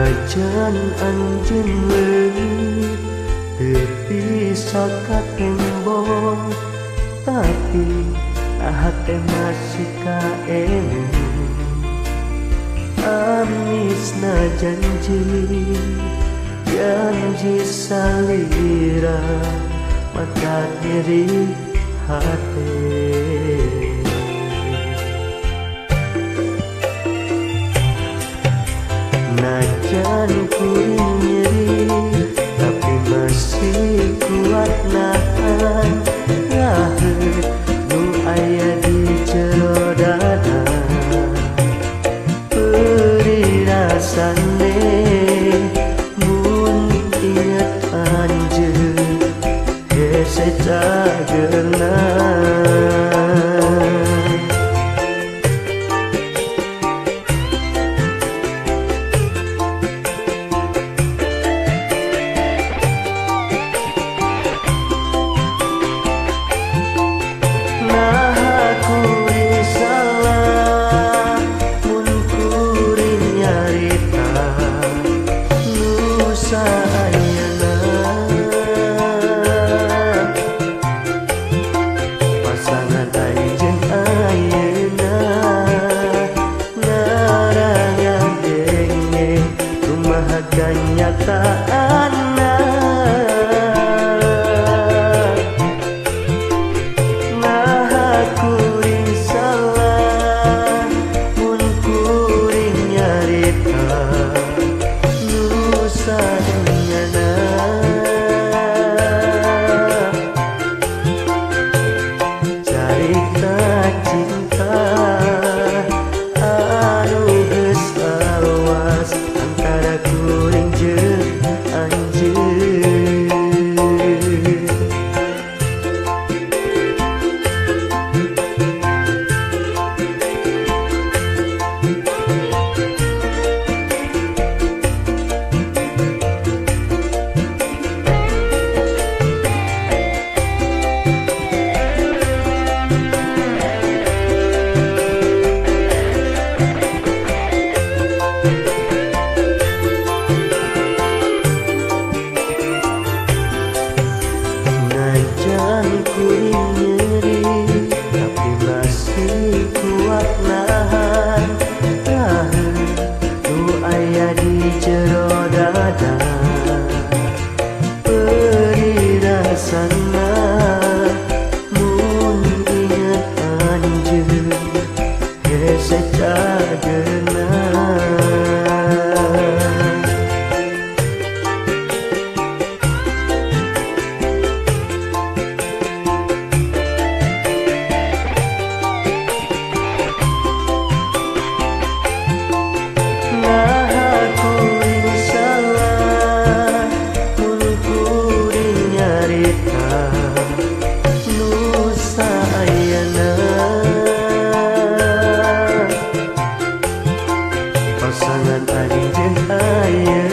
Najan anjeun leungit teu bisa katembong, tapi hate masih kaemut. Amisna janji, janji salira mata nyeri hate. Najan kuring nyeri, tapi masih kuat nahan raheut nu aya di jero dada. Perih rasane mun inget anjeun hese cageurna. Pasangan anjeun ayeuna ngarangadenge kumaha kanyataanna. Naha kuring salah mun kuring nyarita nu saenyana. Carita cinta anu geus lawas antara kuring jeung anjeun. Najan kuring nyeri, tapi masih kuat nahan raheut nu aya di jero dada. Perih rasana mun inget anjeun hese cageurna. Pasangan anjeun ayeuna.